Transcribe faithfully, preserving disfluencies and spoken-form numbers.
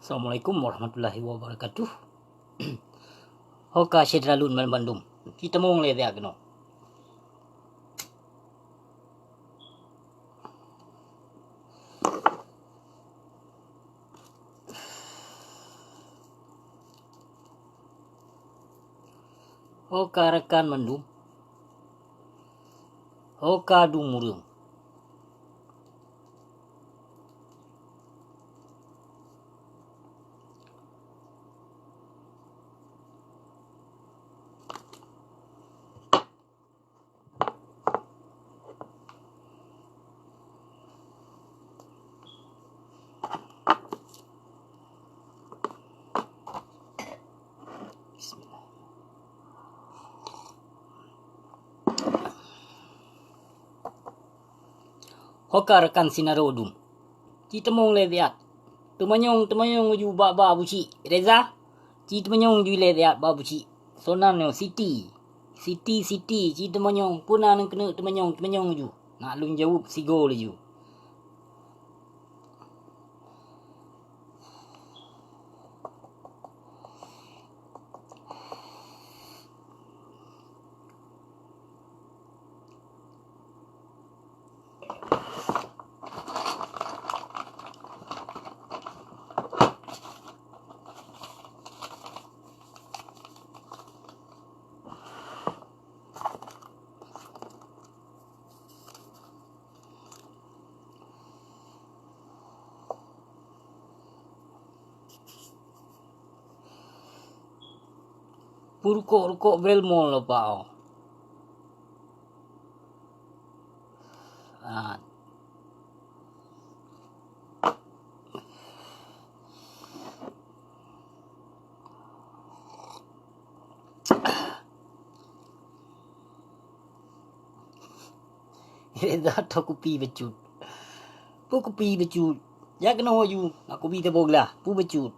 Assalamualaikum warahmatullahi wabarakatuh. Ho ka syedara lôn banmandum. Ci tamong lé siat keunoe. Ho ka rakan mandum. Ho ka dum ureuëng. Bismillah. Ho ka rakan sinaro dum. Ci tamong lé siat. Teumanyong, teumanyong uju bak, bak Abusyik. Reza, ci teumanyong uju lé siat bak Abusyik. Sonan nyoe Siti. Siti, Siti, ci teumanyong. Peue na neukeuneuek teumanyong, teumanyong uju. Nak lôn jaweueb sigoe laju. Peue rukok-rukok Belmont lôn paoh. Ah. Reza toh kupi bacut. Peue kupi bacut? Jak keunoe aju, nak kupi saboh glah. Peue bacut?